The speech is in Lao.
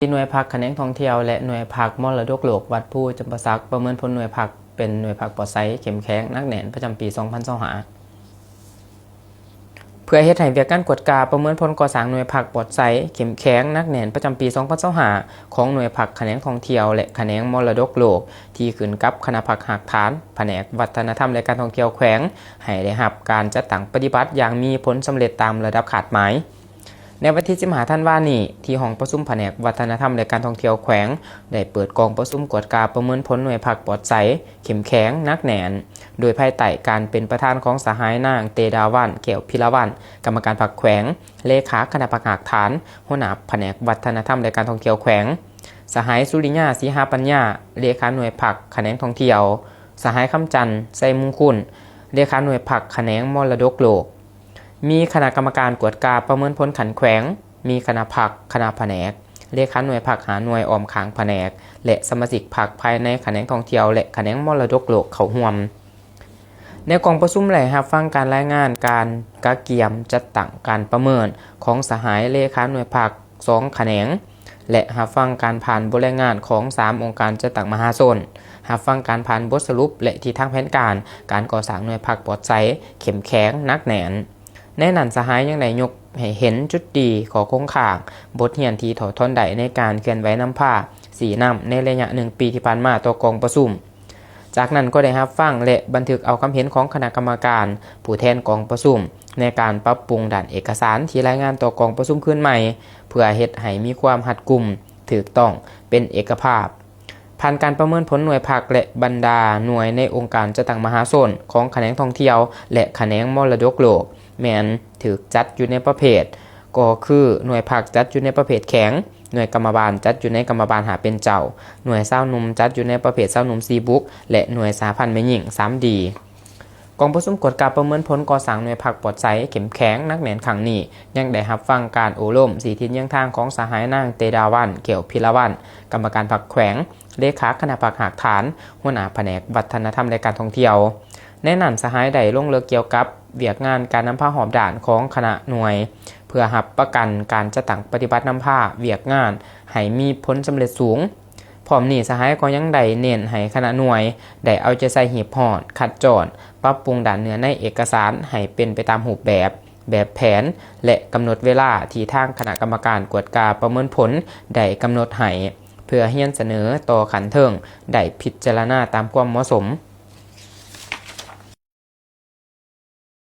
ທີ່ໜ່ວຍພັກຂະແໜງທ່ອງທ່ຽວ ແລະ ໜ່ວຍພັກມໍລະດົກໂລກວັດພູຈຳປາສັກ ປະເມີນຜົນໜ່ວຍພັກເປັນໜ່ວຍພັກປອດໃສ, ເຂັ້ມແຂງ, ໜັກແໜ້ນ ປະຈຳປີສອງພັນຊາວຫ້າ. ເພື່ອເຮັດໃຫ້ວຽກງານກວດກາປະເມີນຜົນກໍ່ສ້າງໜ່ວຍພັກປອດໃສ, ເຂັ້ມແຂງ, ໜັກແໜ້ນ ປະຈຳປີສອງພັນຊາວຫ້າ ຂອງໜ່ວຍພັກຂະແໜງທ່ອງທ່ຽວ ແລະ ຂະແໜງມໍລະດົກໂລກ ທີ່ຂຶ້ນກັບຄະນະພັກຮາກຖານ ພະແນກວັດທະນະທຳ ແລະ ການທ່ອງທ່ຽວແຂວງ ໃຫ້ໄດ້ຮັບການຈັດຕັ້ງປະຕິບັດຢ່າງມີຜົນສຳເລັດຕາມລະດັບຄາດໝາຍ. ໃນວັນທີສິບຫ້າທັນວານີ້ ທີ່ຫ້ອງປະຊຸມພະແນກວັດທະນະທຳ ແລະ ການທ່ອງທ່ຽວແຂວງ ໄດ້ເປີດກອງປະຊຸມກວດກາປະເມີນຜົນໜ່ວຍພັກປອດໃສ, ເຂັ້ມແຂງ, ໜັກແໜ້ນ ໂດຍພາຍໃຕ້ການເປັນປະທານຂອງສະຫາຍນາງ ເຕດາວັນ ແກ້ວພິລະວັນ ກຳມະການພັກແຂວງ, ເລຂາຄະນະພັກຮາກຖານ, ຫົວໜ້າພະແນກວັດທະນະທຳ ແລະ ການທ່ອງທ່ຽວແຂວງ, ສະຫາຍ ສຸລິຍາ ສີຫາປັນຍາ ເລຂາໜ່ວຍພັກຂະແໜງທ່ອງທ່ຽວ, ສະຫາຍ ຄຳຈັນ ໄຊມຸງຄຸນ ເລຂາໜ່ວຍພັກຂະແໜງມໍລະດົກໂລກ. ມີຄະນະກຳມະການກວດກາປະເມີນຜົນຂັ້ນແຂວງ, ມີຄະນະພັກ, ຄະນະພະແນກ, ເລຂາໜ່ວຍພັກຫ້າໜ່ວຍອ້ອມຂ້າງພະແນກ ແລະ ສະມາຊິກພັກພາຍໃນຂະແໜງທ່ອງທ່ຽວ ແລະ ຂະແໜງມໍລະດົກໂລກເຂົ້າຮ່ວມ. ໃນກອງປະຊຸມໄດ້ຮັບຟັງການລາຍງານການກະກຽມຈັດຕັ້ງການປະເມີນຂອງສະຫາຍເລຂາໜ່ວຍພັກສອງຂະແໜງ ແລະ ຮັບຟັງການຜ່ານບົດລາຍງານຂອງສາມອົງການຈັດຕັ້ງມະຫາຊົນ, ຮັບຟັງການຜ່ານບົດສະຫຼຸບ ແລະ ທິດທາງແຜນການການກໍ່ສ້າງໜ່ວຍພັກປອດໃສ, ເຂັ້ມແຂງ, ໜັກແໜ້ນ. ໃນນັ້ນສະຫາຍຍັງໄດ້ຍົກໃຫ້ເຫັນຈຸດດີ, ຂໍ້ຄົງຄ້າງ, ບົດຮຽນທີ່ຖອດຖອນໄດ້ໃນການເຄື່ອນໄຫວນຳພາ, ຊີ້ນຳໃນໄລຍະໜຶ່ງປີທີ່ຜ່ານມາຕໍ່ກອງປະຊຸມ. ຈາກນັ້ນກໍໄດ້ຮັບຟັງ ແລະ ບັນທຶກເອົາຄຳເຫັນຂອງຄະນະກຳມະການຜູ້ແທນກອງປະຊຸມ ໃນການປັບປຸງດ້ານເອກະສານທີ່ລາຍງານຕໍ່ກອງປະຊຸມຄືນໃໝ່ ເພື່ອເຮັດໃຫ້ມີຄວາມຮັດກຸມ, ຖືກຕ້ອງ, ເປັນເອກະພາບ. ຜ່ານການປະເມີນຜົນໜ່ວຍພັກ ແລະ ບັນດາໜ່ວຍໃນອົງການຈັດຕັ້ງມະຫາຊົນຂອງຂະແໜງທ່ອງທ່ຽວ ແລະ ຂະແໜງມໍລະດົກໂລກ ແມ່ນຖືກຈັດຢູ່ໃນປະເພດ ກໍຄືໜ່ວຍພັກຈັດຢູ່ໃນປະເພດແຂງ, ໜ່ວຍກຳມະບານຈັດຢູ່ໃນກຳມະບານຫ້າເປັນເຈົ້າ, ໜ່ວຍຊາວໜຸ່ມຈັດຢູ່ໃນປະເພດຊາວໜຸ່ມສີ່ບຸກ ແລະ ໜ່ວຍສະຫະພັນແມ່ຍິງສາມດີ. ກອງປະຊຸມກວດກາປະເມີນຜົນກໍ່ສ້າງໜ່ວຍພັກປອດໃສ, ເຂັ້ມແຂງ, ໜັກແໜ້ນຄັ້ງນີ້ ຍັງໄດ້ຮັບຟັງການໂອ້ລົມຊີ້ທິດຍຽງທາງຂອງສະຫາຍນາງ ເຕດາວັນ ແກ້ວພິລະວັນ ກຳມະການພັກແຂວງ, ເລຂາຄະນະພັກຮາກຖານ, ຫົວໜ້າພະແນກວັດທະນະທຳ ແລະ ການທ່ອງທ່ຽວ. ໃນນັ້ນສະຫາຍໄດ້ລົງເລິກກ່ຽວກັບວຽກງານການນຳພາຮອບດ້ານຂອງຄະນະໜ່ວຍ ເພື່ອຮັບປະກັນການຈັດຕັ້ງປະຕິບັດນຳພາວຽກງານໃຫ້ມີຜົນສຳເລັດສູງ. ພ້ອມນີ້ສະຫາຍກໍຍັງໄດ້ເນັ້ນໃຫ້ຄະນະໜ່ວຍໄດ້ເອົາໃຈໃສ່ຮີບຮ້ອນ, ຄັດຈ້ອນ, ປັບປຸງດ້ານເນື້ອໃນເອກະສານໃຫ້ເປັນໄປຕາມຮູບແບບ, ແບບແຜນ ແລະ ກຳນົດເວລາທີ່ທາງຄະນະກຳມະການກວດກາປະເມີນຜົນໄດ້ກຳນົດໃຫ້ ເພື່ອຮຽນສະເໜີຕໍ່ຂັ້ນເທິງໄດ້ພິຈາລະນາຕາມຄວາມເໝາະສົມ.